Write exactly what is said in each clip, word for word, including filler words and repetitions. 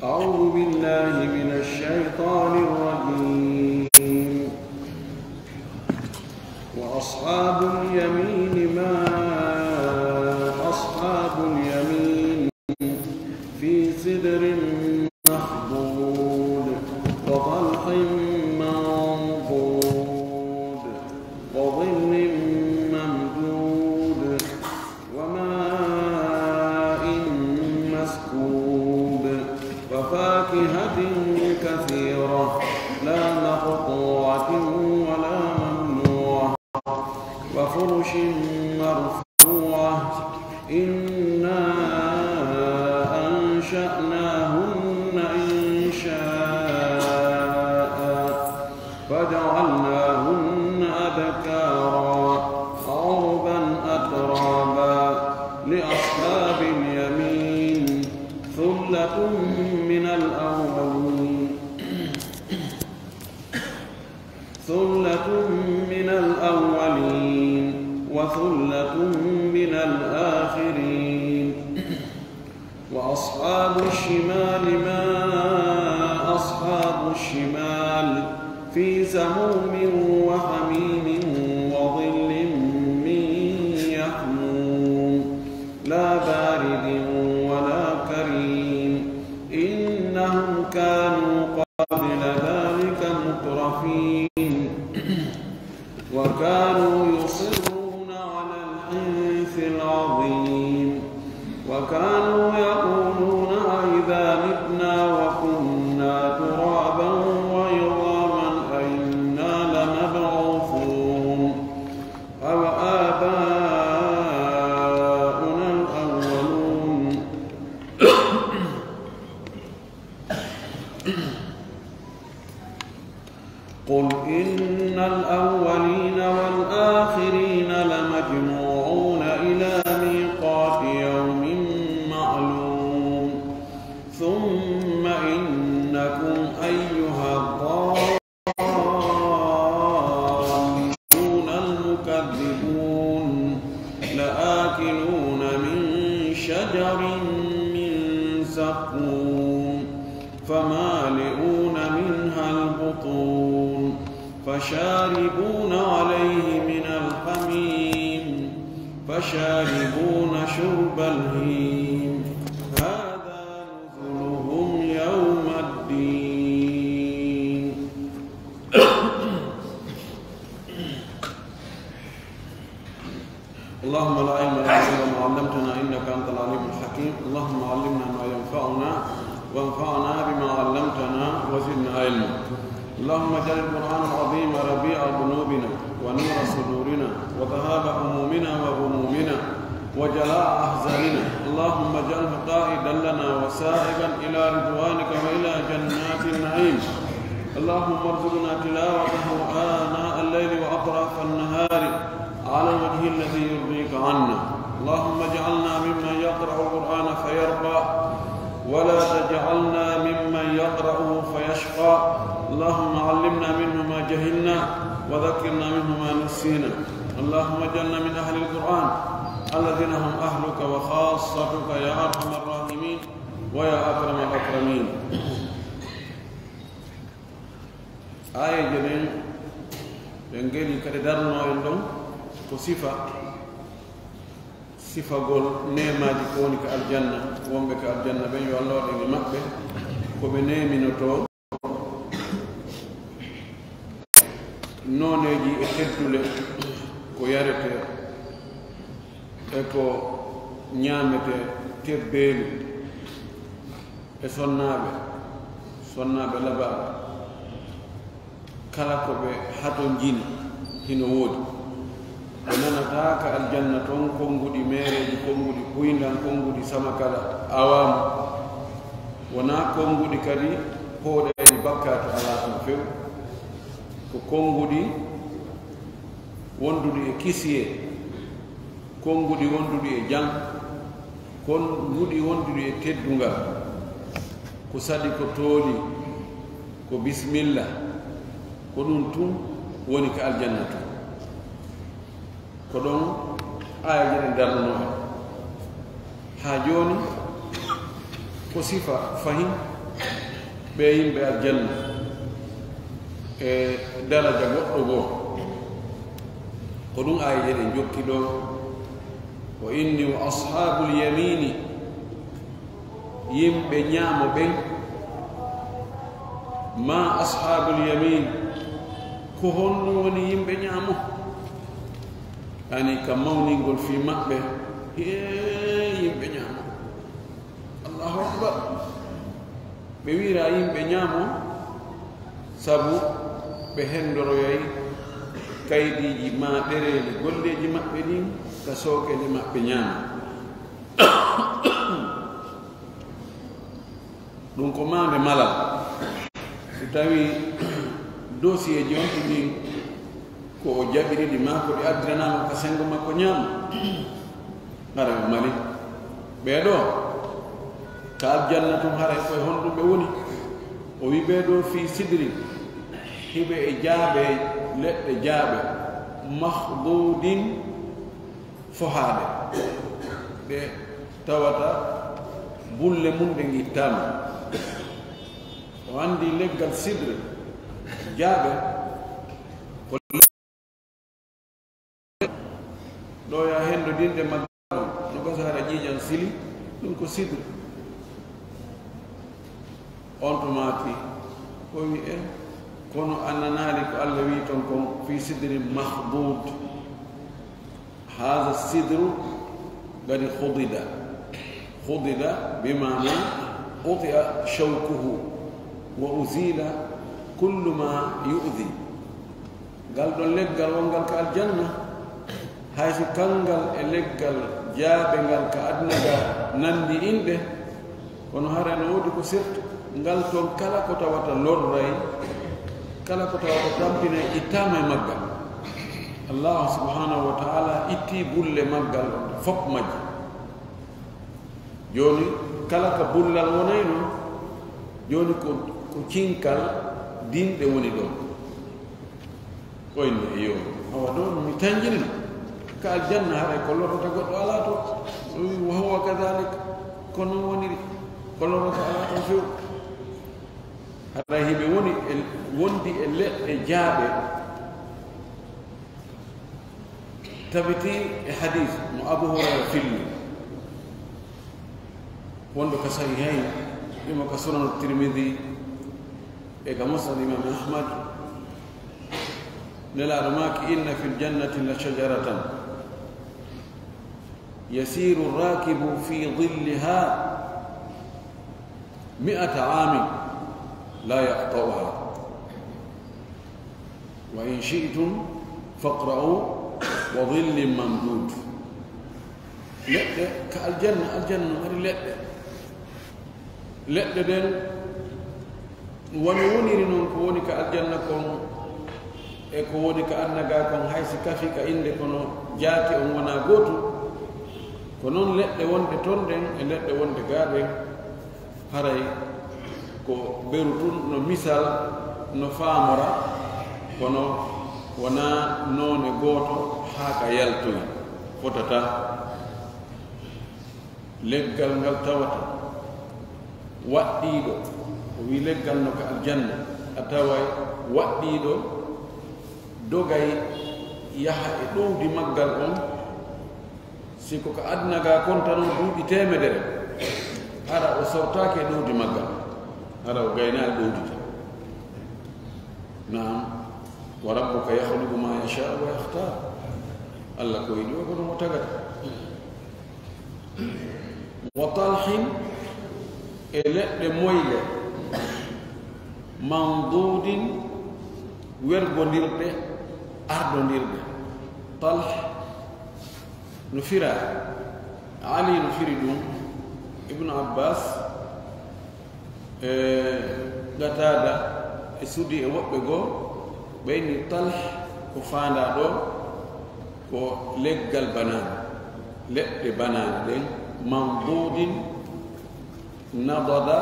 أعوذ بالله من الشيطان الرجيم. وأصحاب اليمين ما أصحاب اليمين. في سدر مخضود. وطلح منضود. وظل ممدود. وماء مسكوب. وفاكهة كثيرة. لا مقطوعة ولا ممنوعة. وفرش مرفوعة. إنا أنشأناهن إنشاء. فجعلناهن أبكارا عربا أترابا. لأصحاب اليمين. ثلة من الأولين. ثلة من الأولين. وثلة من الآخرين. وأصحاب الشمال ما أصحاب الشمال. في سموم وحميم. وظل من يحموم. لا بارد ولا كريم. إنهم كانوا قبل ذلك مترفين. وكانوا يصرون على الحنث العظيم. وكانوا يقولون أئذا متنا وكنا ترابا وعظاما أئنا لمبعوثون. أو آباؤنا الأولون. قل إن الأولين والآخرين لمجموعون إلى ميقات يوم معلوم. ثم إنكم أيها الضالون المكذبون لآكلون من شجر من زقوم. فمالئون منها البطون. فشاربون عليه من الحميم. فشاربون شرب الهيم. هذا نزلهم يوم الدين. اللهم لا علم لنا إلا ما علمتنا إنك أنت العليم الحكيم. اللهم علمنا ما ينفعنا وانفعنا بما علمتنا وزدنا علما. اللهم اجعل القرآن العظيم ربيع قلوبنا ونور صدورنا وذهاب همومنا وغمومنا وجلاء أحزاننا. اللهم اجعله قائدا لنا وسائقا إلى رضوانك وإلى جنات النعيم. اللهم ارزقنا تلاوته آناء الليل وأطراف النهار على الوجه الذي يرضيك عنا. اللهم اجعلنا ممن يقرأ القرآن فيرقى، ولا تجعلنا ممن يقرأه فيشقى. اللهم علمنا منه ما جهلنا، وذكرنا منه ما نسينا. اللهم اجعلنا من أهل القرآن الذين هم أهلك وخاصتك يا أرحم الراحمين ويا أكرم الأكرمين. Aayeeje ɗen, ɗe ngeli kadi darnoo en ɗon, ko sifa, sifagol neemaaji ko woni ka aljanna, wonɓe ka aljanna ɓen, yo Allah waɗ en e maɓɓe, ko ɓe neeminotoo nooneeji e teddule, ko yaretee e ko ñaametee, tebbeeli. E sonnaaɓe, sonnaaɓe labaaɓe, kala ko ɓe hatonjini hino woodi. Ɓe nanataa ka aljanna ton konnguɗi meereeji, konnguɗi puyndan, konnguɗi samakala awaamu. Wonaa konnguɗi kadi pooɗeeɗi bakkaatu alaa ton few. Ko konnguɗi wonduɗi e kisiyee, konnguɗi wonduɗi e jam, konnguɗi wonduɗi e teddungal. Ko saɗi, ko tooli, ko bismilla, ko ɗum tun woni ka aljanna tun. Ko ɗon aayeeje ɗen darnunoo en. Haa jooni, ko sifa fahin ɓee yimɓe aljanna e daraja goɗɗo goo. Ko ɗum aayeeje ɗen jokki ɗoo, "Wa inni wa ashaabul yamiini," yimɓe ñaamo ɓen. "Ma ashaabul yamiin," ko honɗum woni yimɓe ñaamo? Yani, ka mawningol fii maɓɓe, hee, yimɓe ñaamo. Allahu akbar. Ɓe wiira yimɓe ñaamo, sabu ɓe hendoroyay kaydiiji maa ɗereeli golleeji maɓɓe ɗin ka sookeeje maɓɓe ñaama. Ɗum ko maande malal. Si tawii dosiyeeji on tigi ko o jaɓiri ɗi maa ko ɗi addiranaama ka senngo makko ñaama, haray o mali. Ɓee ɗoo, ka aljanna tun, haray koye honɗum ɓe woni? O wi'i, "Ɓee ɗoo fii sidri, hiɓe e jaaɓe, leɗɗe jaaɓe, makhduudin, fohaade, ɗe tawata bulle mun ɗen ittaama." O anndi leggal sidri, jaaɓe, ko ɗo ya hendo dinde maggal, no gasa hara ƴiiƴan sili, ɗum ko sidri. On to maati, o wi'i, "E, kono a nanaali ko Alla wi'i ton kon, fii sidrin makhduud." Haadha sidru qad khudida. Khudida bi maana quti'a shawkuhu wa uzila kullu ma yu'dhi. Ngal ɗon leggal wongal ka aljanna, hay si kangal e leggal jaaɓe ngal ka aduna ga nandi inɗe, kono hara no woodi ko sirta. Ngal ton kala ko tawata lorray, kala ko tawata tampinay, ittaama e maggal. Allah subhanahu wa ta'ala itti bulle maggal fop majje. Jooni, kala ka bullal wonayno, jooni ko, ko cinkal dinɗe woni ɗon. Koyne, iyo, awa ɗon mi tanjinino. Ka aljanna haray ko lorrata goɗɗo alaa to. O wi'i, "Wa huwa kadhalik." Ko non woniri. Ko lorrata alaa to few. Haray hiɓe woni e, wondi e leɗɗe jaaɓe. Tabiti e hadis mo Abu Hurayra filli. Wonde ka sahihayn, ɗimo ka Sunan Tirmidhi, e ka Musnad Imam Ahmad, Nelaaɗo maaki, "Inna fil jannati la shajaratan yasiru rakibu fi dhilliha mi'ata amin la yaqta'uha. Wa in shi'tum faqra'u wa dhillin mamdud." Leɗɗe ka aljanna, aljanna no mari leɗɗe. Leɗɗe ɗen wano woniri non ko woni ka aljanna kon e ko woni ka aduna ga kon, hay si kafi ka innde, kono jaati on wonaa gootum. Ko non leɗɗe wonɗe ton ɗen e leɗɗe wonɗe gaa ɗen, haray ko beru tun no misal, no faamora, kono wonaa noone gooto haa ka yaltoyi, fotataa. Leggal ngal tawata waɗɗiiɗo, o wi'i leggal no ka aljanna, a taway waɗɗiiɗo dogay yaha e ɗowdi maggal on, si ko ka aduna ga konta non duuɓi teemedere, hara o sortaaki e ɗowdi maggal, hara o gaynaali ɗowdi tan. Naam, wa rabbuka yakhluqu ma yasha'u wa yakhtar. Allah ko yiɗi o, ko ɗum o tagata. Wa talhin, E leɗɗe moyle, manduudin, wergondirɗe, ardondirɗe. Talh no fira, Ali no firi ɗum, Ibnu Abbas, e Qatada, e Sudi, e woɓɓe goo, ɓeyni talh ko faandaa ɗoo ko leggal banaana, leɗɗe banaana ɗen, manduudin, nadada,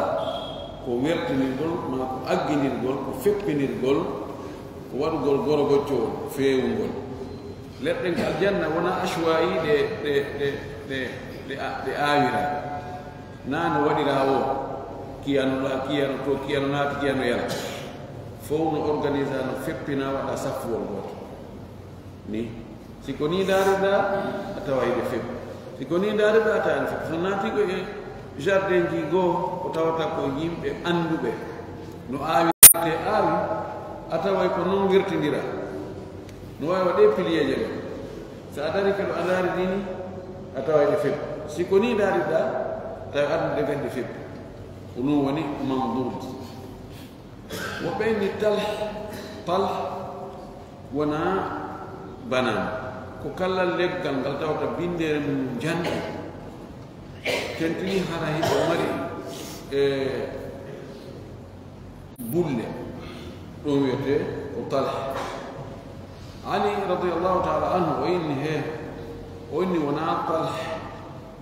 ko wertinirgol, maa ko agginirgol, ko feppinirgol, ko waɗugol gorogoccowol, feewungol. Leɗɗen ka aljanna wonaa ashwa'i ɗe, ɗe, ɗe, ɗe, ɗe a-, ɗe aawira. Naa no waɗiraa o, kiyano la-, kiyano to, kiyano naati, kiyano yala. Fow no organisa, no feppina, waɗa saffuwol gooto. Ni, si ko nii ndaarirɗaa, a tawa hiɗe few. Si ko nii ndaarirɗaa, a tawa hiɗe few. So naatii ko e jardinji goo, ko tawata ko yimɓe annduɓe no aawirtee aawi, a taway ko non wertindira. No waawi waɗee piliyeeje ɗoo. So a darii ka ɗo a ndaari nii, a tawa hiɗe few. Si ko nii ndaarirɗaa, a tawa anndude kadi few. Ko non woni manduud. Wo ɓeyni talh, talh wonaa banana. Ko kala leggal ngal tawata binndere mum njandi. Tentini hara hiɗo mari, e, bulle. Ɗum wiyetee ko talh. Ali radiyallahu ta'ala anhu o inni he, o inni wonaa talh,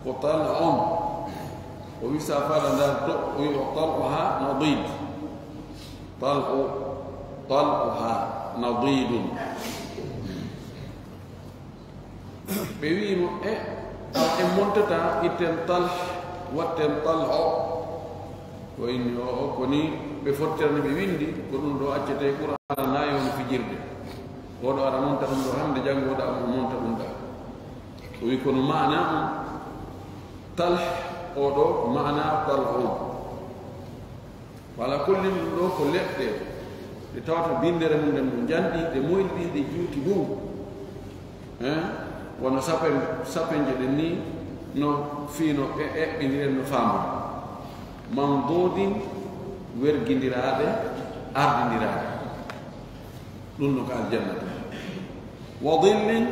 ko tal'un. O wi sa fala ndar to, o wi wa tal'uha nadid. Tal'u, tal'uha nadidun. Ɓe wi'i mo, "E, awa en montata, itten talh, watten tal'u." O inni, "O, o, ko ni ɓe fottirani ɓe windi, ko ɗum ɗo accete Qur'aana na yoni fijirde. Oɗo ara monta ɗum ɗo hannde, janngo oɗo ara monta ɗum ɗa." O wi, "Kono maana on talh, oɗo maana tal'u on." Wala kollin ɗum ɗo ko leɗɗe ɗe tawata binndere mum nden no njanɗi, ɗe moyli ɗi, ɗe juuti ɗum. Hein? Wano sapen-, sapenje ɗen ni, no fii no e-, eɓɓindiren no faama. Mamdudin, wergindiraaɗe, ardindiraaɗe. Ɗum no ka aljanna to. Wa dhillin,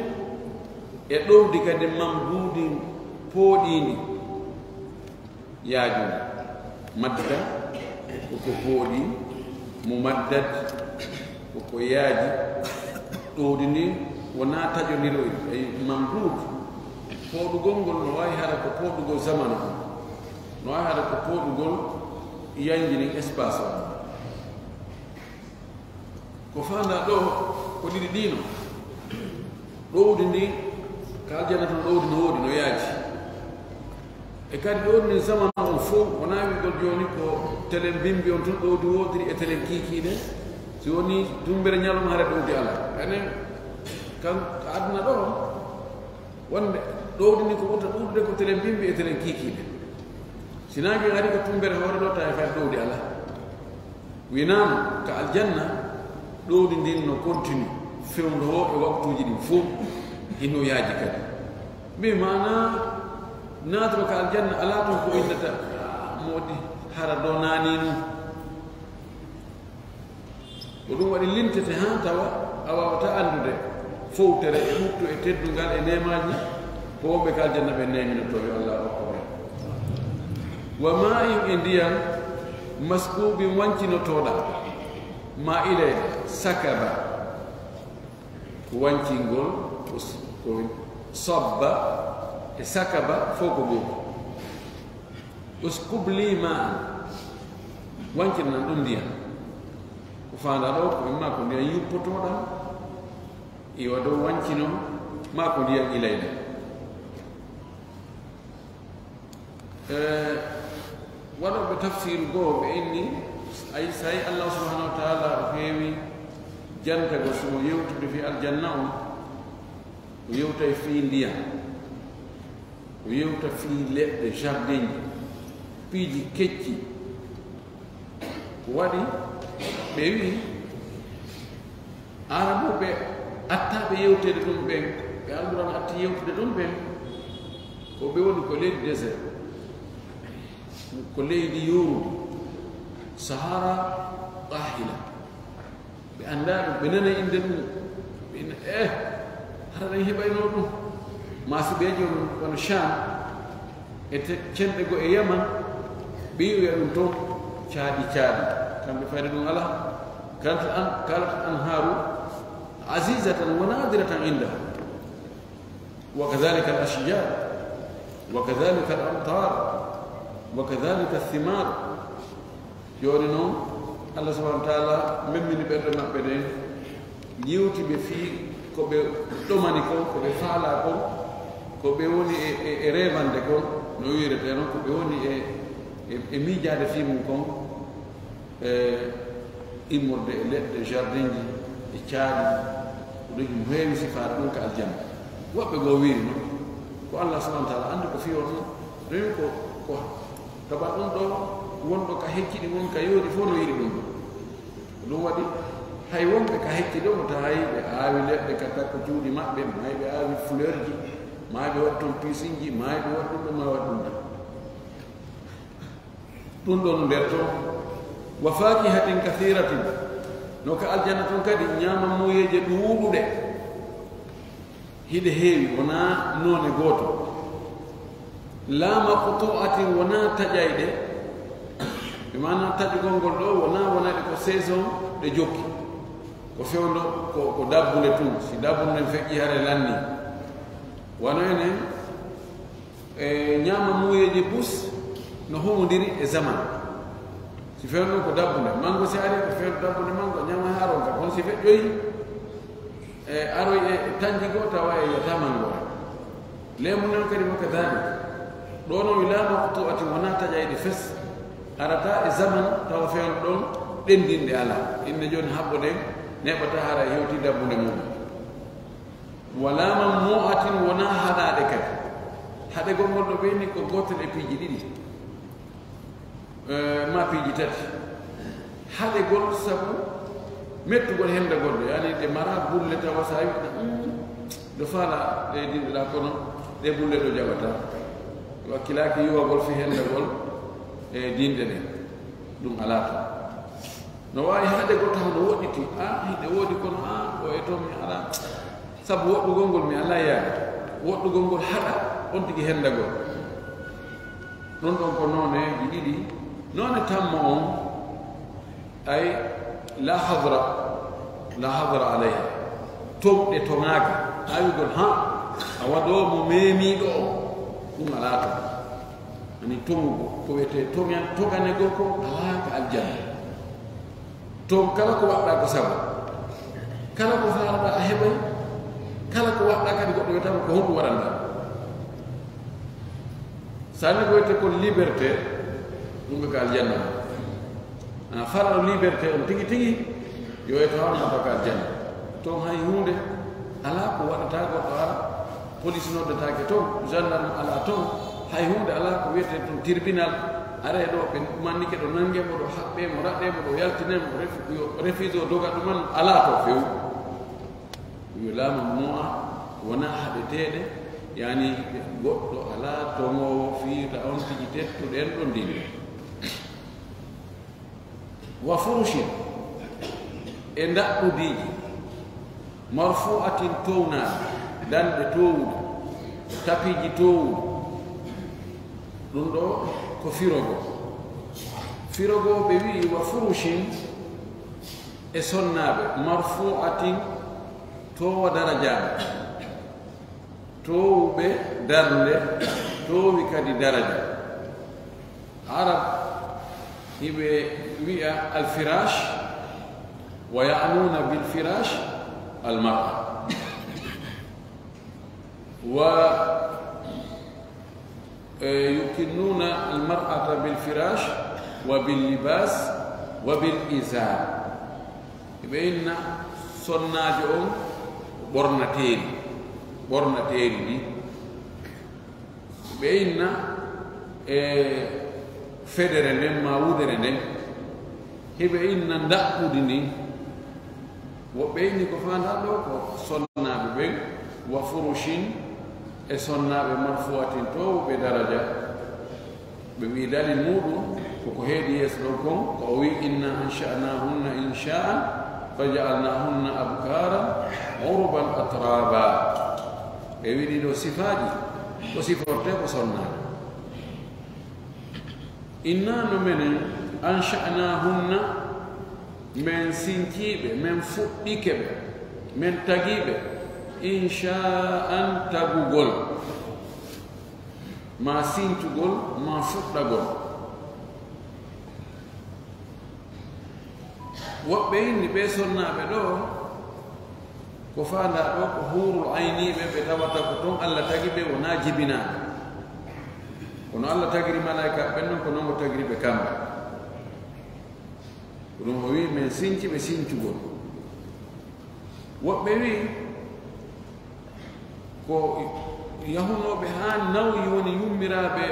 e ɗowdi kadi mamdudin, pooɗiindi. Yaajundi. Madda, ko ko pooɗi, mumaddad, ko ko yaaji, ɗowdi ndi wonaa taƴondiroydi, ay, mamduud. Pooɗugol ngol no waawi hara ko pooɗugol zamanu on. No waawi hara ko pooɗugol yanji ndin espace on. Ko faandaa ɗoo, ko ɗiɗi ɗii no. Ɗowdi ndin, ka aljanna ton ɗowdi no woodi, no yaaji. E kadi ɗowdi ndin zamanu on fow, wonaa wi'ugol jooni ko telen bimbi on tun ɗowdi woodiri e telen kiikiiɗe. Si wonii tumbere ñalawma hara ɗowdi alaa. Enen, kan aduna ɗoo, wonde ɗowdi ndin ko ɓurta ɗuuɗude ko telen bimbi e telen kiikiiɗe. Si naange ari ko tumbere hoore ɗoo, tawi fay ɗowdi alaa. Winaama ka aljanna, ɗowdi ndin no continue, fewndo o e waktuuji ɗin fow, hino yaaji kadi. Mbi maana naatoro ka aljanna alaa ton ko innata, "Ah, moodi hara ɗo naani nun." Ko ɗum waɗi lintete haa tawa a waawataa anndude fowtere e ɓuttu e teddungal e neemaaji ko wonɓe ka aljanna ɓe neeminotoo, yo Allah okku ɓe. Wa maa'in, e ndiyan, maskuubin, wancinotooɗan, maa ilayla, sakaba. Ko wancingol, ko s-, ko sabba e sakaba, fof ko gooto. Uskub li ma'an, wancir nan ɗum ndiyan. Ko faandaa ɗoo, ko imma ko ndiyan yuppotooɗan, iwa dow wancino, maa ko ndiyan ilayla. E, waɗooɓe tafsiiru goo, ɓe inni, ay, so tawi Allah subhanahu wa ta'ala o heewi jantagol, so o yewtude fii aljanna on, o yewtay fii ndiyan, o yewta fii leɗɗe, jardinji, piiji kecci. Ko waɗi ɓe wi'i, Arabuɓe attaaɓe yewteede ɗum ɓen, ɓe Alquraan atti yewtude ɗum ɓen, ko ɓe woni ko leydi désert. Ko leydi yoorundi, Sahara Ɗahila. Ɓe anndaa ɗum, ɓe nana innde ɗum, ɓe inna, "Eh, hara ɗen heɓaynoo ɗum." Maasiɓeejo on wano Sham, e te-, cenɗe goo e Yaman, ɓe yi'oya ɗum toon, caaɗi, caaɗi. Kamɓe fayda ɗum alaa. Kanat an-, kanat anharu azizatan wa nadiratan inda. Wa kadhalika al-ashjar, wa kadhalika al-amtar, wa kadhalika ath-thimar. Jooni noon, Allah subhanahu wa ta'ala memmini ɓerɗe maɓɓe ɗen, yewti ɓe fii ko ɓe ɗomani kon, ko ɓe faalaa kon, ko ɓe woni e, e, e reewande kon, no wiiretee noon, ko ɓe woni e, e, e miijaade fii mum kon, e immorde e leɗɗe, jardinji, e caaɗi, ko ɗum heewi sifaade ɗum ka aljanna. Woɓɓe goo wiiri noon, ko Allah subhanahu wa ta'ala anndi ko fii on ɗum, ko, ko Taba ɗum ɗoo wonɗo ka hecci ɗi, won ka yoori fof no yiɗi ɗum ɗoo. Ko ɗum waɗi, hay wonɓe ka hecci ɗoo, mo tahay ɓe aawi leɗɗe ka takko cuuɗi maɓɓe, may ɓe aawi fleurji, may ɓe waɗi toon pisinji, may ɓe waɗi ɗum ɗoo, may waɗi ɗum ɗoo. Ɗum ɗoo no nder toon. Wa fakihatin kathiratin, no ka aljanna toon kadi ñaama muuyeeje ɗuuɗuɗe. Hiɗe heewi, wonaa noone gooto. La maqtu'atin, wonaa taƴayɗe. Ɓe maana taƴugol ngol ɗoo, wonaa wonayɗe ko saison ɗe jokki. Ko fewndo, ko, ko dabbunde tun. Si dabbunde nden feƴƴi, hare lanni. Wano enen, e ñaama muuyeeji bus no humondiri e zaman. Si fewndo ko dabbunde, mango si ari, ko fewndo dabbunde mango, ñaama haa ronka. Kono si feƴƴoyi, e aroy e tanji goo, tawa e yata mango. Leemu nden kadi wa kadhalik. Ɗoo no wi la maqtu'atin, wonaa taƴayɗe fes. Arata e zaman, tawa fewndo ɗon ɗendinde alaa. Inne jooni habbo ɗen, neɓata hara e hewti dabbunde mum. Wala mamnu'atin, wonaa haɗaaɗe kadi. Haɗegol ngol ɗoo ɓe ni ko gootel e piiji ɗiɗi. Eh, ma piiji tati. Haɗegol sabu mettugol hendagol ɗo, yani ɗe mara bulle tawa sa wi, "Mm, ɗo faala ɗe dinɗa, kono ɗe bulle ɗo jaɓata." Wakkilaaki yiwagol fi hendagol e dinɗe ɗen. Ɗum alaa toon. No waawi haɗegol taw no woɗɗiti. Ah, hiɗe woodi kono, ah, o e toon mi alaa. Sabu woɗɗugol ngol mi alaa yaade. Woɗɗugol ngol haɗa, on tigi hendagol. Ɗum ɗon ko nooneeji ɗiɗi. Noone tammo on, ay, la hadra, la hadra alayha. Toŋɗe toŋaaki. Awigol, ha, a waɗoo mo meemiiɗo o. Ɗum alaa toon. Ani toŋugol, ko wiyetee toŋan-, toŋanegol ko alaa ka aljanna. Toon kala ko waɗɗaa ko sabu. Kala ko faalaɗaa a heɓay. Kala ko waɗɗaa kadi goɗɗo wiyata ko honɗum waɗanɗaa. Sani ko wiyetee ko liberté, ɗum ko ka aljanna. Ana fara liberté on tigi tigi, yo e tawar mo ka aljanna. Toon hay huunde alaa ko waɗata goɗɗo ara. Police noddetaake toon, gendarme alaa toon, hay huunde alaa ko wiyetee toon tribunal, aree ɗo, ɓe mannike ɗo, nannge mo ɗo, haɓɓee mo, raɗɗee mo ɗo, yaltinee mo, refu-, yo refuse o doga ɗuman, alaa toon few. Yo laamu mo a wonaa haɗeteeɗe, yani goɗɗo alaa toŋoowo fiita on tigi tettuɗen ɗo ndin. Wa furushin, e ndaɗɗudiiji, marfu'atin, townaaɗi, danɗe toowuɗe, tapiiji toowuɗi. Ɗum ɗo ko firogo. Firogo ɓe wi'i wa furushin, e sonnaaɓe, marfu'atin, toowa darajaaɓe. Toowuɓe darnde, toowi kadi daraja. Arab hiɓe wi'a alfirash, wa ya'nuna bil firash al mar'a. Wa, eh, yukinnuna al mar'ata bil firash wa bil libas wa bil izar. Ɓe inna sonnaajo on ɓornateeri, ɓornateeri ndi. Ɓe inna e federe nden ma wudere nden. Hiɓe inna ndaɓɓudi ndin. Woɓɓe inni ko faandaa ɗo ko sonnaaɓe ɓen, wa furushin, e sonnaaɓe marfu'atin toowuɓe daraja. Ɓe wi dalil muɗum ko ko heedi yeeso ɗon kon, ko o wi, "Inna ansha'nahunna insha'an, fa ja'alnahunna abkaran, urban atraba." Ɓe wi ɗiɗo sifaaji, ko siforte ko sonnaaɓe. Inna no menen, ansha'nahunna, men sinkiiɓe, men fuɗɗike ɓe, men tagiiɓe, insha'an tagugol, ma sincugol, ma fuɗɗagol. Woɓɓe inni ɓe sonnaaɓe ɗo, ko faandaa ɗo ko huurul ayniiɓe ɓe tawata ko ton Allah tagi ɓe, wonaa jibinaaɓe. Kono Allah tagiri malaa'ika ɓen non, ko non o tagiri ɓe kamɓe. Ko ɗum o wi, men sinci ɓe sincugol. Woɓɓe wi, ko yahunooɓe haa nawyi woni yummiraaɓe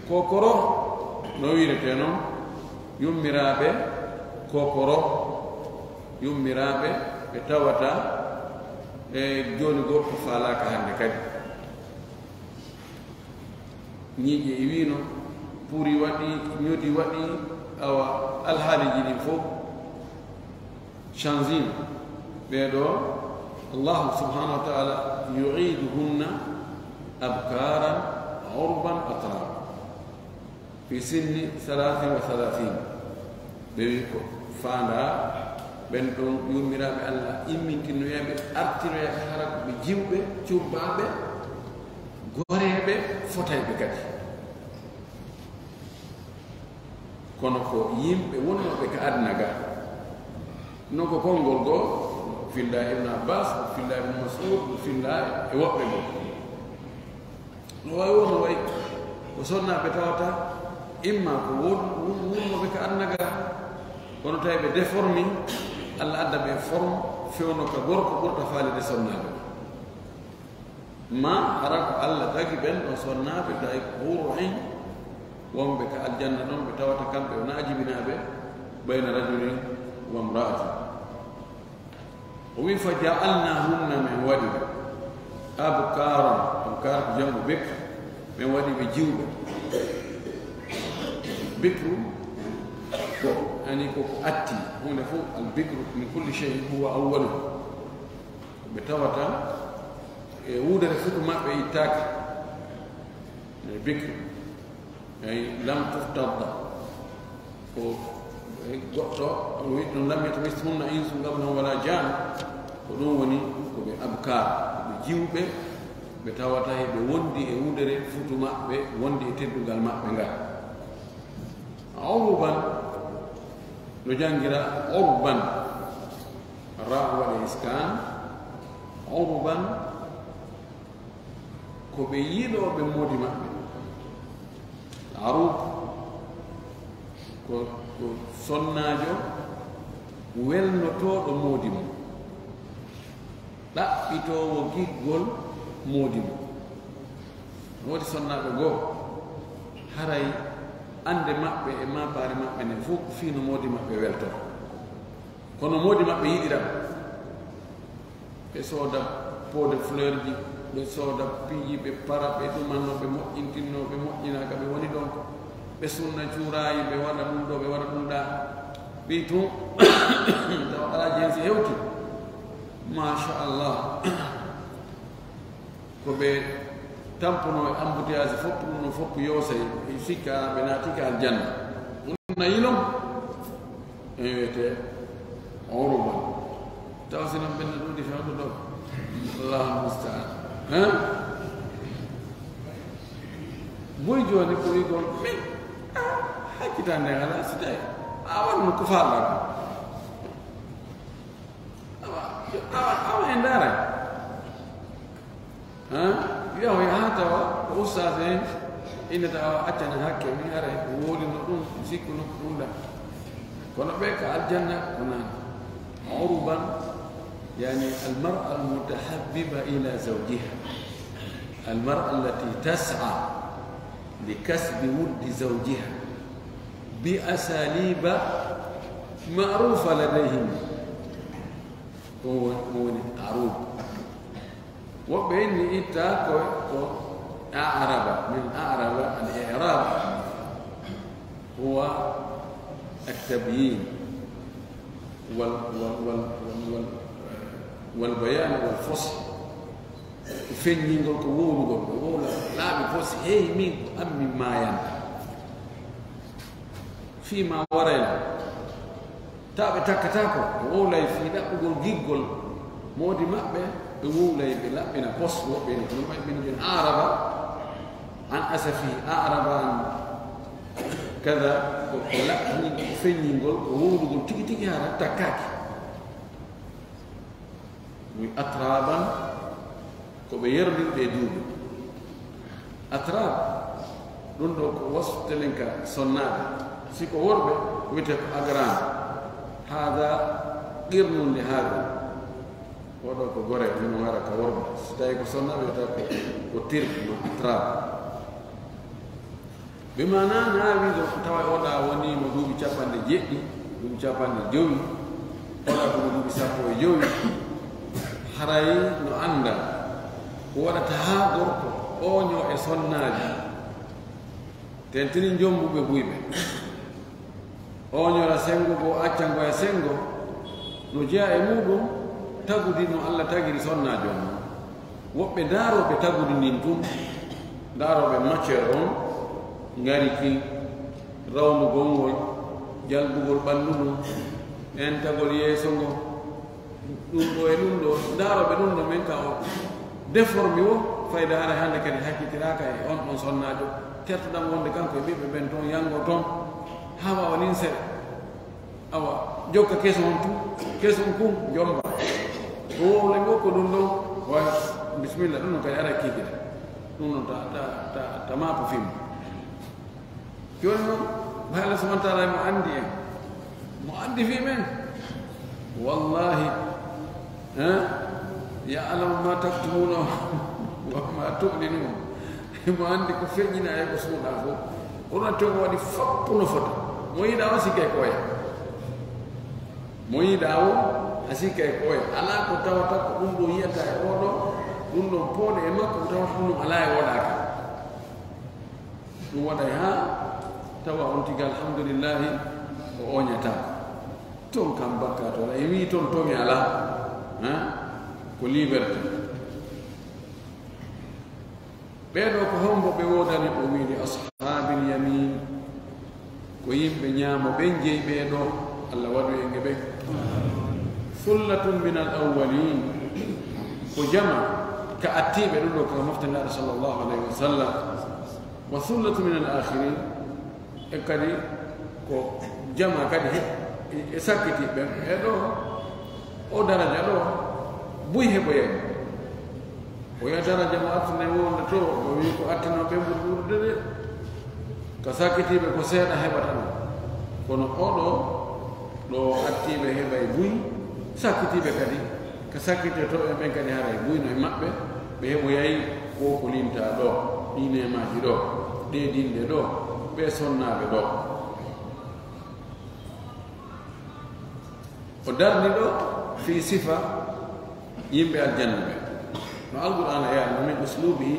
kokoro, no wiirete noon, yummiraaɓe kokoro, yummiraaɓe ɓe tawata e jooni gorko faalaaka hannde kadi. Ñiiƴe e wiino, puri waɗi, ñodi waɗi, awa alhaaliiji ɗin fof changima. Ɓee ɗoo, Allahu subhanahu wa ta'ala, yu'iduhunna abkaran urban atraba fi sinni salasin wa salasin. Ɓe wi ko faandaa ɓen ɗon yummiraaɓe Allah, immintinoyaaɓe, artinoyaaɓe, hara ko ɓe jiwɓe, curbaaɓe, goreeɓe, fotayɓe kadi. Kono ko yimɓe wonnooɓe ka aduna ga. Non ko konngol goo, filla Ibn Abbas, filla Ibn Mas'ud, filla e woɓɓe goo. No wayi won, no wayi ko sonnaaɓe tawata, imma ko won-, won-, wonnooɓe ka aduna ga, kono tawi ɓe déformi, Allah adda ɓe forme fewndo ka gorko ɓurɗo faaleede sonnaaɓe. Ma hara ko Allah tagi ɓen ɗon sonnaaɓe, tawi ko huuru ayn wonɓe ka aljanna ɗon, ɓe tawata kamɓe wonaa jibinaaɓe, bayna rajulin wa imra'atin. O wi, "Fa ja'alnahunna," men waɗi ɓe, "abkaran," abkar ko jam'u bikr, men waɗi ɓe jiwɓe. Bikru ko, yani, ko ko atti, huunde fof, al bikru min kulli shay'in huwa awwalu. Ɓe tawata e wudere futu maɓɓe ittaaka. E bikr, ay, lam tuftadda. Ko, e, goɗɗo, o wi ɗum, "Lam yatmithunna insun qablahum wala jan." Ko ɗum woni ko ɓe abkar, ɓe jiwɓe, ɓe tawata e ɓe wondi e wudere futu maɓɓe, wondi e teddungal maɓɓe ngal. Uruban, no janngira urban, ra waɗe iskan, uruban, ko ɓe yiɗooɓe moodi maɓɓe. Arub ko, ko sonnaajo welnotooɗo moodi mum, ɗaɓɓitoowo giggol moodi mum. Woodi sonnaaɓe goo, haray annde maɓɓe e maapaari maɓɓe nden fof ko fii no moodi maɓɓe weltoo. Kono moodi maɓɓe yiɗira ɓe. Ɓe sooda pot de fleur ji, ɓe sooda piiji, ɓe para, ɓe ɗumanno, ɓe moƴƴintinno, ɓe moƴƴinaaka, ɓe woni ɗon. Ɓe sunna cuuraayi, ɓe waɗa ɗum ɗo, ɓe waɗa ɗum ɗaa. Ɓe tun, tawa alaa jensi hewti. Machallah. Ko ɓe tampuno e embouteillage fof, ɗum no fof yoosay, e sikka ɓe naati ka aljanna. Ɗum na yilon, en wiyete uruban. Taw si non ɓen no ɗuuɗi fewndo ɗo. Allahu musta'an. Hein? Boy jooni ko wigol, min, ah, hakkitande alaa si tawi a wonno ko faalaa. Awa, awa, awa en ndaara. Ha? Yahoy haa tawa ko ustaas en innata awa accana hakke, mi haray ko woodi no ɗum, sikku no ko ɗum ɗa. Kono ɓe ka aljanna ko nan. Uruban, yani almar'a almutahabbiba ila zawjiha. Almar'a allati tas'a li kasbi wuddi zawjiha bi asaliba ma'rufa ladayhim. Ɗum woni, ɗum woni arub. Woɓɓe inni itta ko, ko, أعرب، من أعرب. الإعراب هو التبيين وال-، وال-، وال-، وال-، وال-، والبيان والفصح. Ko feññingol, ko wowlugol, ko wowla laaɓi fof, si heyi min ko an min maayanta. Fii ma warayla. Taw ɓe takkataako, ɓe wowlay fii ɗaɓɓugol giggol moodi maɓɓe, ɓe wowlay ɓe laɓɓina pos, woɓɓe ene kono may ɓe joni araba, an asafi araba, an kada, ko, ko laɓɓini, ko feññingol, ko wowlugol tigi tigi hara takkaaki. Muy atraban, ko ɓe yerondiri ɓe duuɓi. Atrab, ɗum ɗo ko wasfu telenka sonnaaɓe. Si ko worɓe, wiyete ko agran. Haada qirnun li haada. Oɗo ko gore, ɗum o hara ka worɓe. Si tawi ko sonnaaɓe, wiyata ko, ko tir ma atrab. Bi maana, na wiigo tawa oɗa woni mo duuɓi capanɗe jeɗɗi, duuɓi capanɗe jowi, oɗa ko mo duuɓi sappo e jowi, haray no annda ko waɗata haa gorko ooñoo e sonnaaji, tentini jommbuɓe buyɓe. Ooñora senngo goo, acca ngo e senngo, no jeyaa e muuɗum tagudi no Alla tagiri sonnaajo on. Woɓɓe daarooɓe tagudi ndin tun, daarooɓe matière on, ngariki, rawnugol ngol, jalbugol ɓanndu ndun, entagol yeeso ngo, ɗum ɗo e ɗum ɗo, ndaarooɓe ɗum ɗo, men ka o déformé o, fayda hara hannde kadi hakkitiraaka e on ɗon sonnaajo, kertoɗan wonde kanko e ɓiɓɓe ɓen toon, yanngo toon, haa waawa nin seɗa. Awa, jokka keso on tun, keso on kun, jomba. Ko wowle ngo ko ɗum ɗo, wa, bisimilla, ɗum ɗon kadi ara kiikita. Ɗum ɗon ta, ta, ta, ta maapo fimmo. Jooni noon, Alla subhaanahu wa taala mo anndi en, mo anndi fii men. Wallahi, eh, ya'lamu ma taktumuuna wa ma tu'linuun. Mo anndi ko feññinaa e ko suuɗaa fof. Kono to o waɗi fof no fota. Mo yiɗaa o sikkay ko oya. Mo yiɗaa o a sikkay ko oya. Alaa ko tawata ko ɗum ɗo yiyata e oɗo, ɗum ɗon pooɗe e makko, ko tawata ɗum ɗon alaa e oɗa ka. Ɗum waɗay haa tawa on tigi, alhamdulillahi, o ooñataa. Ton kam bakkaatu alaa. E wii ton toŋe alaa, ha? Ko liberté. Ɓee ɗoo ko hombo ɓe woodani? O wii, li ashaabil yamin, ko yimɓe ñaamo ɓen jeyi ɓee ɗoo. Alla waɗu en e ɓen. Sullatun min al awwalin, ko jama ka attiiɓe, ɗum ɗoo ko mofte Nulaaɗo sallallahu alayhi wa sallam. Wa sullatu min al akhirin, e kadi ko jama kadi he, e sakkitiiɓe ɓen. E ɗoo, o daraja ɗoo, buy heɓoyani. O wiya daraja mo artude wonde to, o wii ko artinoo ɓen ɓuri ɓurde de. Ka sakkitiiɓe ko seeɗa heɓata ɗum. Kono oɗo, ɗo attiiɓe heɓay buy, sakkitiiɓe kadi, ka sakkitotooɓe ɓen kadi haray buy no e maɓɓe, ɓe heɓoyay ko ko linta ɗo, ɗi neemaaji ɗo, ɗe dinɗe ɗo, ɓe sonnaaɓe ɗo. O darni ɗo fii sifa yimɓe aljanna ɓe. No Alqur'aana yaari, no min uslubihi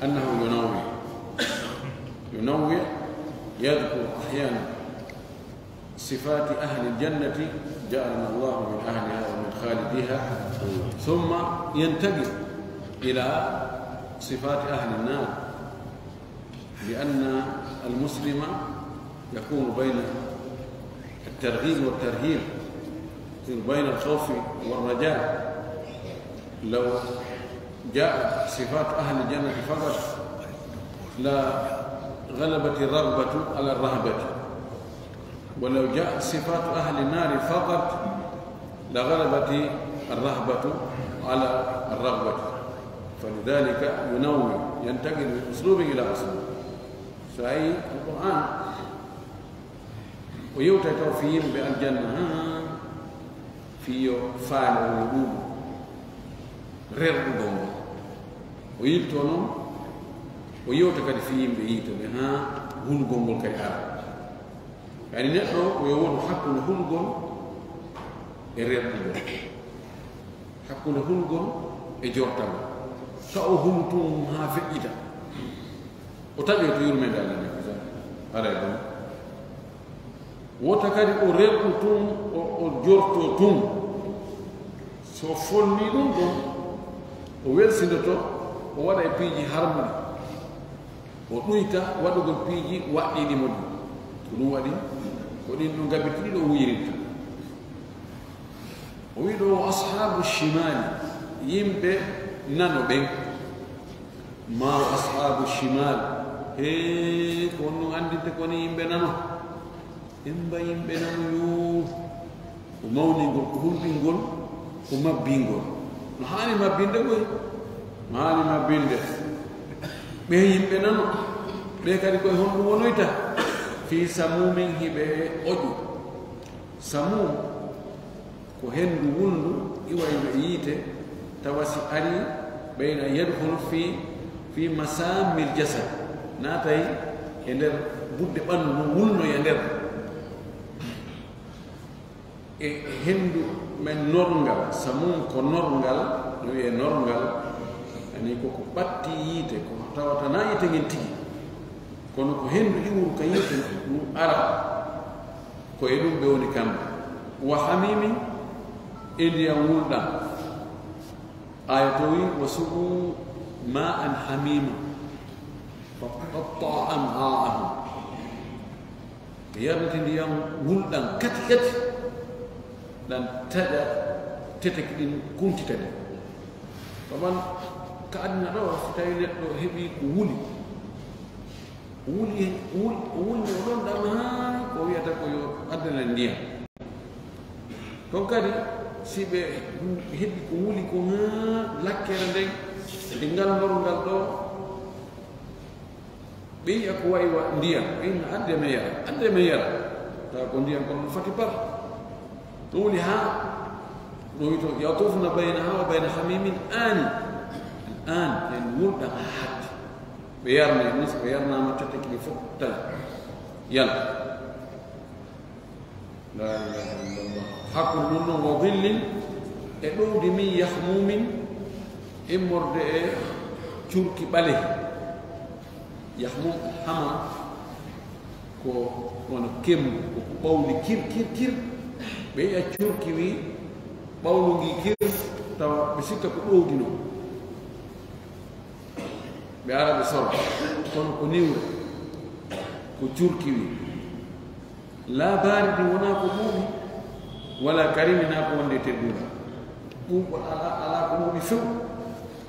annahu yunawwi. Yunawwi, yadhkuru ahyaanan صفات أهل الجنة، جعلنا الله من أهلها ومن خالديها، ثم ينتقل إلى صفات أهل النار، لأن المسلم يكون بين الترغيب والترهيب، بين الخوف والرجاء. لو جاءت صفات أهل الجنة فقط لغلبت الرغبة على الرهبة، ولو جاءت صفات أهل النار فقط لغلبت الرهبة على الرغبة. فلذلك ينوع، ينتقل من أسلوب إلى أسلوب. So a yii Alqur'aan, o yewtay taw fii yimɓe aljanna, haa fii yo faale on ɗum rerɗugol ngol. O yiltoo noon, o yewta kadi fii yimɓe yiite ɓe, haa hulugol ngol kadi ara. Kadi neɗɗo o yo wonu hakkunde hulugol e rerɗugol. Hakkunde hulugol e jortagol. Ka o hulu tun haa feƴƴita. O taƴoy to yurmeende Allah nden, haray ɗon. Wota kadi o rerɗu tun, o, o jorto tun. So fonnii ɗun ɗon, o welsindoto, o waɗa e piiji harmuɗi. O ɗuyta waɗugol piiji waɗɗiiɗi mo ɗin. Ko ɗun waɗi, ko ɗin ɗon gabiti ɗiɗo o wuyirinta. O wi'i ɗo, "Wa ashaabu shimaali, yimɓe nano ɓen." Ma wa ashaabu shimaal. Hee, ko on ɗun anndinte ko woni yimɓe nano. Emba yimɓe nano yo. Ko mawningol, ko hulɓingol, ko mabbingol. No haani mabbinde koy. No haani mabbinde. Ɓe yimɓe nano. Ɓe kadi koye honɗun wonoyta? Fii samuumin, hiɓe oƴu. Samuum ko henndu wulndu iwayno e yiite, tawa si arii, bayna yadkhulu fii, fii masaamil jasad, naatay e nder budde ɓanndu ndun, wulnoya nder. E henndu men norngal, samuum ko norngal, no wi'ee norngal, ani ko ko ɓattii yiite, ko tawata naa yiite ngen tigi. Kono ko henndu iwru ka yiite ndun ara, ko e ɗun ɓe woni kamɓe. Wa hamiimin, e ndiyan wulɗan. Aaya to wi'i, "Wa suquu maa'an hamiiman, fa qatta'a am'aa'ahum." Ɓe yarnete ndiyan wulɗan kati kati, ɗan taƴa teteki ɗin, kuntita ɗi. Saban ka aduna ɗoo, si tawii neɗɗo heɓii ko wuli, wuli, wul-, wulni o ɗon ɗan haa ko wi'ata ko yo addanal ndiyan. Ton kadi, si ɓe heɓi ko wuli ko haa lakkere nden, e ngal norngal ɗoo, ɓe yi'a ko wa'i wa ndiyan, ɓe inna, "Adde men yara, adde men yara." Tawa ko ndiyan kon no fati par. No wuli haa, no wi'i to, "Yatufna baynaha wa bayna hamimin aani." Al aan, en wulɗan haa hatti. Ɓe yarne, ni si ɓe yarnaama teteki ɗin fow, tawi. Yala. Laa ilaaha illallah. Hakkunde ɗun ɗon, "wa dhillin", e ɗowdi min, "yahmuumin", immorde e curki ɓalehi. Yahmuum, hama, ko wano kembu, ko ko ɓawli kir, kir, kir. Ɓe yi'a curki wi ɓawlu ngi kir, tawa ɓe sikka ko ɗowdi non. Ɓe ara ɓe sora, kono ko niwre, ko curki wi. Laabaari ɗin wonaa ko ɓuuɓi, wala karimi, naa ko wonde teddungal. Ɓuuɓol alaa, alaa ko ɓuuɓi few.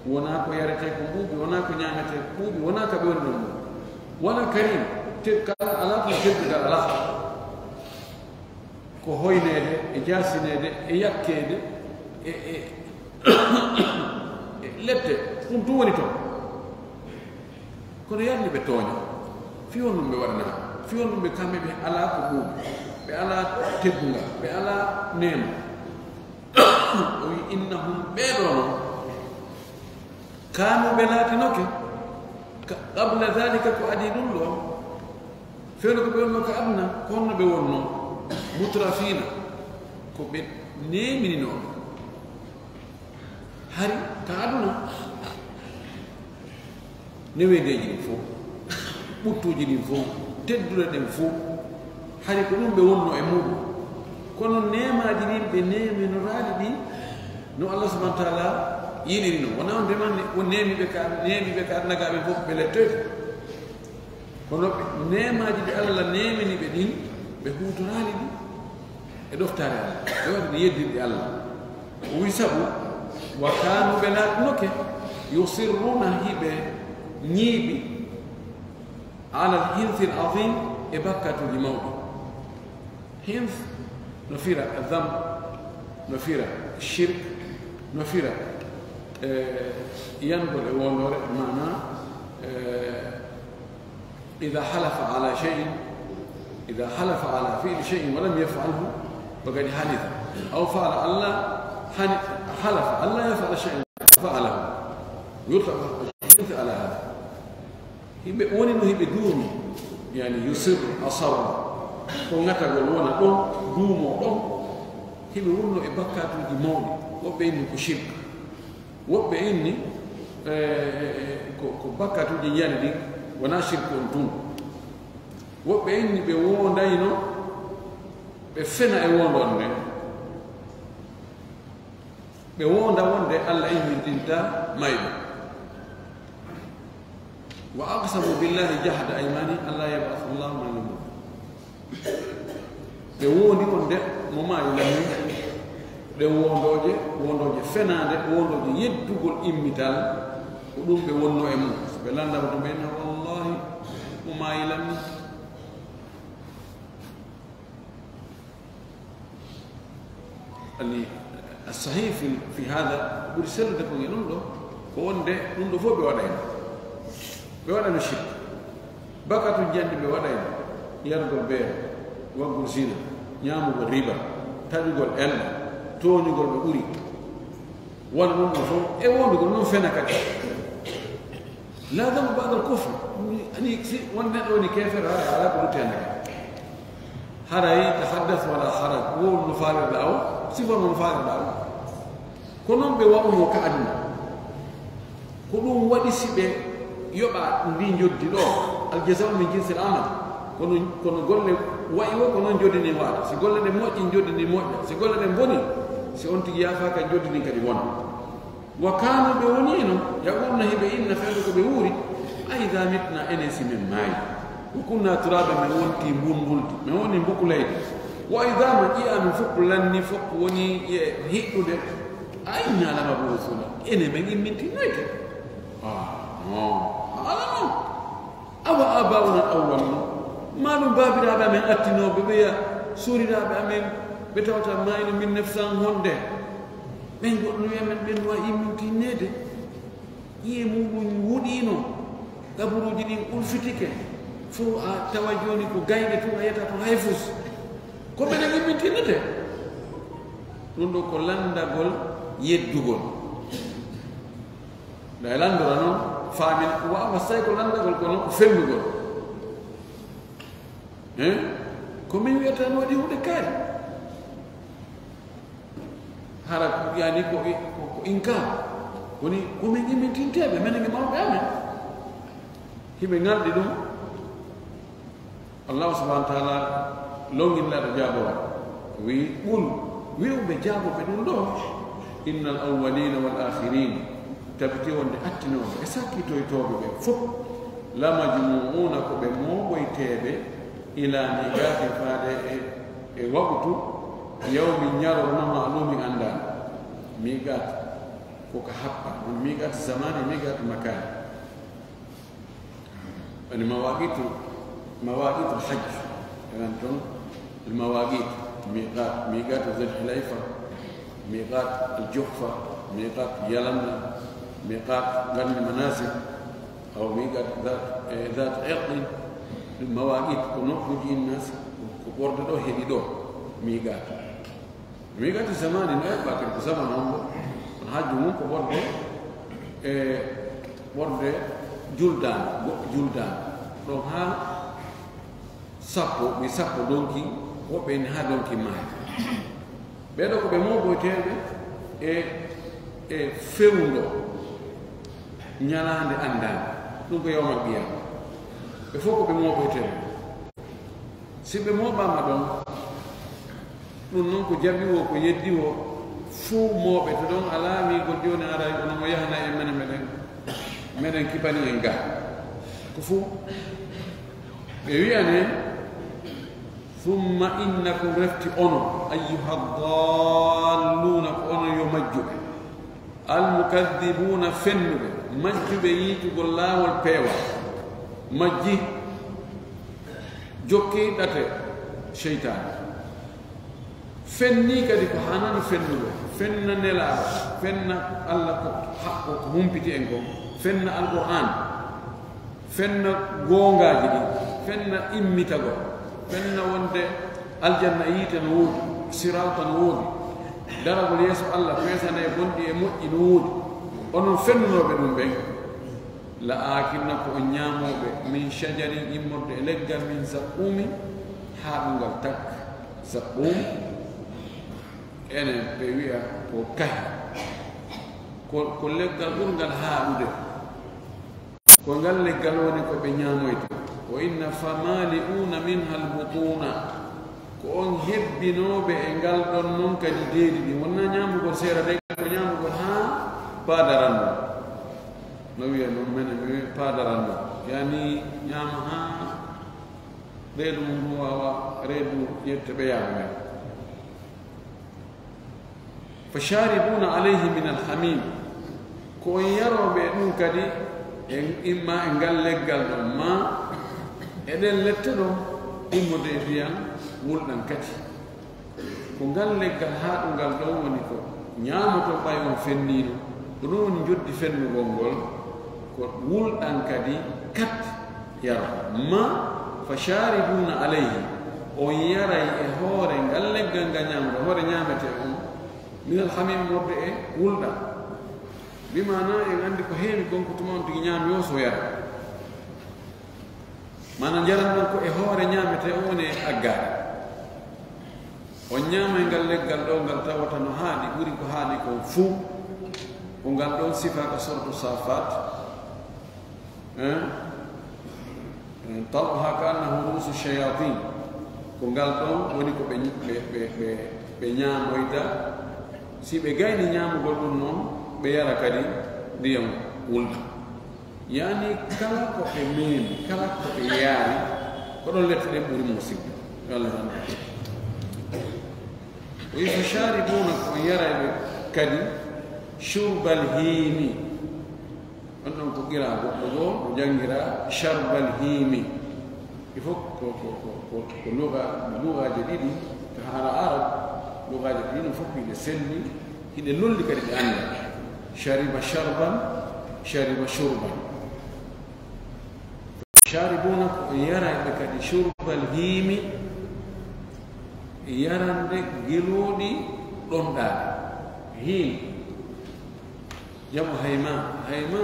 Wonaa ko yaretee ko ɓuuɓi, wonaa ko ñaametee ko ɓuuɓi, wonaa ka ɓe woni ɗon ɗon. Wala karim, te-, kala alaa ko teddungal alaa. Ko hoyneede, e jaasineede, e yakkeede, e, e, e lette, ɗun tun woni ton. Kono yarni ɓe tooña. Fii honɗun ɓe waɗanaa? Fii honɗun ɓe kamɓe ɓe alaa ko ɓuuɓi? Ɓe alaa teddungal, ɓe alaa neema. O wi'i, "Innahum", ɓee ɗoo non, "kaanu", ɓe laatinoke, ka, "qabla dhalika", ko adii ɗun ɗoo. Fewndo ko ɓe wonnoo ka aduna, ko honno ɓe wonnoo? "Mutrafiina", ko ɓe neemininooɓe. Hari ka aduna, neweendeeji ɗin fow, ɓuttuuji ɗin fow, tedduɗe ɗen fow, hari ko ɗun ɓe wonnoo e muuɗun. Kono neemaaji ɗin ɓe neeminoraali ɗi no Allah subhanahu wa ta'ala yiɗiri non. Wonaa on ndeman ne-, o neemi ɓe ka, neemi ɓe ka aduna gaa ɓe fow ɓe lettoyta. Kono ɓe, neemaaji ɗi Allah neemini ɓe ɗin, ɓe huutoraali ɗi e ɗoftaare Allah. Ɓe waɗi ɗi yeddirɗe Allah. O wi'i sabu, "Wa kaanu", ɓe laatinoke, "yusirruuna", hiɓe ñiiɓi, "alal hinsil azim", e bakkatuuji mawɗi. Hins no fira dam, no fira shirk, no fira, eh, yangol e wondoore, maana, eh, "Idha halafa ala shay'in, idha halafa ala fi'li shay'in wa lam yaf'alhu, faqad hanitha. Aw fa'ala alla hani-, halafa alla yaf'ala shay'an, fa'alahu." Yurtabu al-hins ala hadha. Hiɓe woni no hiɓe duumi, yani yusirru, asarra. Ko ŋatagol wona ɗon, duumo ɗon. Hiɓe wonno e bakkatuuji mawɗi. Woɓɓe inni ko shirk. Woɓɓe inni, eh, eh, eh, ko, ko bakkatuuji njani ɗin, Wonaa shirku on tun. Woɓɓe inni ɓe woondayno, ɓe fena e woondoon nden. Ɓe woonda wonde Alla immintinta mayɓe. Wa aqsamu billahi jahda aymanihim alla yab'atha Allahu man yamut. Ɓe woondi wonde mo maayi lanni. Ɗe woondooje, woondooje fenaande, woondooje yeddugol immital, ko ɗum ɓe wonno e mum. So ɓe lanndama ɗum en, wallahi, mo maayi lanni. Ani, as-sahih fi, fi hada, ɓuri sellude ko e ɗum ɗo, ko wonde ɗum ɗo fof ɓe waɗayno. Ɓe waɗayno shirk. Bakatu njanndi ɓe waɗayno. Yargol beere, waggol zina, ñaamugol riba, taƴugol enɗam, tooñugol ɓe ɓuri. Wona ɗum ɗo fof, e wondugol noon fena kadi. La dhanba ba'da al-kufr. Ani si won neɗɗo woni keefeero, haray alaa ko lutti hannde kadi. Haray tahaddath wala haraj. Wowlu no faalirɗaa o, sifo no faalirɗaa o. Ko noon ɓe wa'unoo ka aduna. Ko ɗum waɗi si ɓe yoɓa ndi njoddi ɗo, al jaza'u min jinsil amal. Kono, kono golle wa'i wo ko noon njoddi ndin wa'ata. Si golle ɗen moƴƴi, njoddi ndin moƴƴa. Si golle ɗen boni, si on tigi yaafaaka, njoddi ndin kadi wona. Wa kanu, ɓe woniino, yaquluna, hiɓe inna, fewndo ko ɓe wuuri, a idha mitna, enen si men maayi, wa kunna turaban, men wonti mbulmbuldi, men woni mbukuleydi, wa idhaman, ƴi'e amen fof ko lanni, fof ko woni e hiɗɗude, a inna lamab'uthuna, enen men immintinnoyte? Ah, non. Ala non. Awa aba'una al-awwalun. Maa ɗum baabiraaɓe amen attinooɓe, ɓeya suuriraaɓe amen, ɓe tawata maayno mille neuf cent honde. Ɓen goɗɗo wi'a men, ɓen no waawi immintinneede. Ƴi'e muɗum wuɗiino. Qaburuuji ɗin ulfitike. Fof a tawa jooni ko gayɗe tun, a yiyata toon hay fus. Ko menen immintinnetee? Ɗum ɗo ko lanndagol yeddugol. Nde lanndora noon, faamin, wa amma so tawi ko lanndagol, kono ko fennugol. Hein? Ko min wiyata no waɗi huunde kaari. Hara yani ko, ko, ko inkaar. Woni ko min immintinteeɓe, menen e mawɓe amen. Hiɓe ŋalɗi ɗum. Allahu subhanahu wa taala longini laɗa jaabora. Wi, qul, wi'u ɓe jaabo ɓe ɗum ɗo, innal awwalina wal akhirin, tabiti wonde attinooɓe e sakkitoytooɓe ɓe fof, la majmuuna, ko ɓe mooɓoyteeɓe, ila miqatin, faade e, e waqtu, yawmin, ñalorma, ma'lumin, anndaande. Miqat, ko ka happa, on miqat zamani, miqat makani. Ani mawaqitu, mawaqitul hajj. Enen toon, al mawaqit, miqat, miqat Zul Hulayfa, miqat al Juhfa, miqat Yalamlam, miqat Qarni Manazil, aw miqat Dhat, eh, Dhat Irqin. Ɗum mawaqit ko nokkuuji innas, ko ɓorde ɗo heɓi ɗo, miqat. Miqati zamani no eɓɓa kadi ko zaman hombo. Kono hajju mum ko ɓorde, e ɓorde juldaani, goɗɗo juldaani. Ɗon haa sappo, mi sappo donki, woɓɓe inni haa donki maayi. Ɓee ɗo ko ɓe mooɓoyteeɓe e, e fewndo ñalaande anndaande. Ɗum ko yawmal qiyaama. Ɓe fof ko ɓe mooɓoyteeɓe. Si ɓe mooɓaama ɗon, ɗum noon ko jaɓi wo, ko yeddi wo, fuu mooɓe to ɗon alaa miigol jooni aray kono mo yahana e mene meɗen, meɗen kipani en ga. Ko fuu ɓe wiyane, summa innakum, refti onon, ayyuha dalluna, ko onon yo majjuɓe. Almukaddibuuna, fennuɓe, majjuɓe yiitugol laawol peewal, majji jokki ɗate seytaane. Fenni kadi ko haanani fennugo, fenna Nelaaɗo, fenna Alla ko haqqo ko humpiti en kon, fenna Alqur'aan. Fenna goongaaji ɗin, fenna immitagol, fenna wonde aljanna e yiite no woodi, siraata no woodi, daragol yeeso Alla, feesane bonɗi e moƴƴi no woodi. Onon fennunooɓe ɗum ɓen, la aakiluna ko on ñaamooɓe, min shajarin immorde e leggal min zaqquumin, haaɗungal tak, zaqquum, enen ɓe wi'a ko kahi, ko, ko leggal ɓurngal haaɗude. Ko ngal leggal woni ko ɓe ñaamoyta. Wa inna famali'una minha albutuna. Ko on hebbinooɓe e ngal ɗon non kadi deedi ɗin. Wonnaa ñaamugol seera de, ko ñaamugol haa paadaranno. No wiya non, menen mi wiya paadaranno. Yani ñaama haa reedu mum ɗum waawa reedu yette ɓe yaama men. Fa sharibuna alayhi min alhamim. Ko on yarooɓe e ɗum kadi, e imma e ngal leggal ɗon, ma e ɗen lette ɗon, immode e ndiyan wulɗan kadi. Ko ngal leggal haaɗungal ɗon woni ko ñaamoton ɓay on fenniino. Ko ɗum woni njoddi fennugol ngol, ko wulɗan kadi kat yaro. Ma fa sharibuna alayhi, on yaray e hoore ngal leggal ngal ñaamata, hoore ñaametee on, min alhamim, wonde e wulɗan. Bi maana en anndi ko heewi kon ko tuma on tigi ñaami o so yara. Maana njaran ɗon ko e hoore ñaametee on woni e aggaade. On ñaama e ngal leggal ɗo ngal tawata no haaɗi, ɓuri ko haaɗi kon fuu. Ko ngal ɗon sifa ka sortu Safat. Eh? Eh, tal'uha ka annahu ru'usu shayatin. Ko ngal ɗon woni ko ɓe, ɓe, ɓe, ɓe, ɓe ñaamoyta. Si ɓe gayni ñaamugol ɗum non, ɓe yara kadi ndiyam wulɗam. Yani kala ko ɓe meemi, kala ko ɓe yaari, ko ɗon lette ɗen ɓuri musiɗɗo. Yo Allah jan. O yi fa sharibuna, ko on yarayɓe kadi, shurbal hiimi. On ɗon ko qira goɗɗo goo, o janngira sharbal hiimi. Il faut ko, ko, ko, ko, ko luga, lugaaji ɗiɗi, ka haala Arab, lugaaji ɗiɗi no fof hiɗe selli, hiɗe lolli kadi ɗe annda. Shariba sharban, shariba shurban. Sharibuna ko yarayɓe kadi shurbal hiimi, yarande gelooɗi ɗonɗaaɗi. Hiim, jamo hayma. Hayma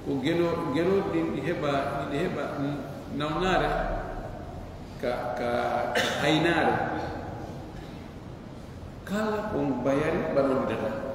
ko gelo-, gelooɗi ɗin ɗi heɓa, ɗi heɓa, mm, nawnaare ka, ka haynaare. Kala ko mbayari mbaɗondidata.